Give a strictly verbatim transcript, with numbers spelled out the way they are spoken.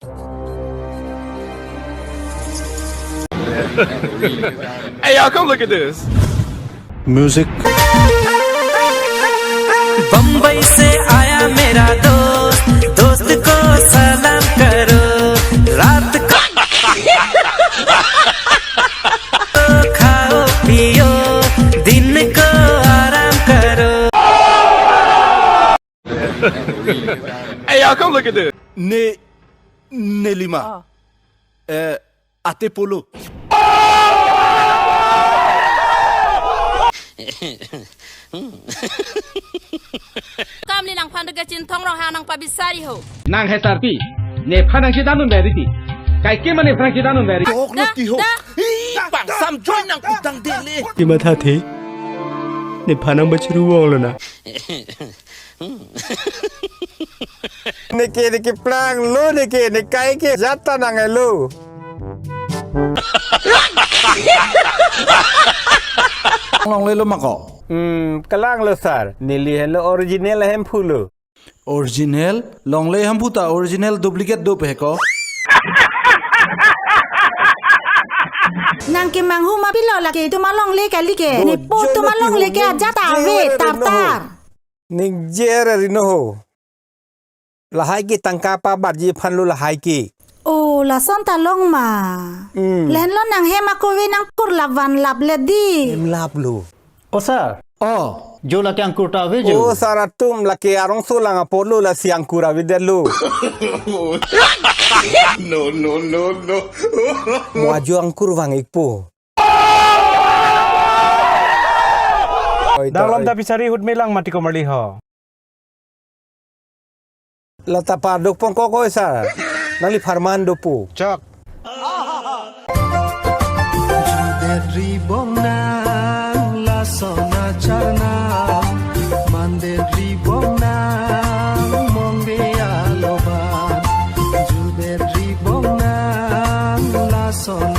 Hey, y'all, come look at this. Music. Bombay से आया मेरा दोस्त, दोस्त को सलाम करो, रात को खाओ पियो, दिन को आराम करो। Hey, y'all, come look at this. Ne, Nelima. Ah. Eh, ate polo. Kam ni nangphan ke Chinthong Ronghang nangpabisari ho. Nang he sarpi. Nephan nangchedan un beri ti. Kaike ma nephan nangchedan un beri. Tok lo ti ho. Da, da. Ih, bang sam join nangpudang dele. Ti matha the. Nephan nangpachuru vong lo na. Neke, neke plang lo, neke, ne kaike jat ta nang-elo. Longle lo ma ko? Hmm, kalang lo sir. Neli henlo original ahemphu lo. Original? Longle ahemphu ta original duplicate dophe ko? Nang kemanghu ma pilo lake tuma longle kali ke. Do, nepo jo tuma lo ti longle ke ho, ajat ave, jo tar no ho. Tar. Ning jere rino ho. Lahai ke tangka pabatji aphan lo lahai ke. Oh, lason ta long ma. Hmm. Lahenlo nang hem ako ave nang kurlap vanlap le di. Hem lap lo. O sir. Oh. Jo lake angkur ta ave jo. O sir atum lake arongso lang apor lo lasi angkur avedetlo. No, no, no, no. Mo ajo angkur vang-ikpo. Oi, ta, Dang lam oi. Ta pisari hut melang mati komarli ho. Lata paduk pongkok oi sir. Nangli pharman dopo. Chak. Judedri bongnang lason acharna. Mandedri bongnang mongbe aloban. Judedri bongnang lason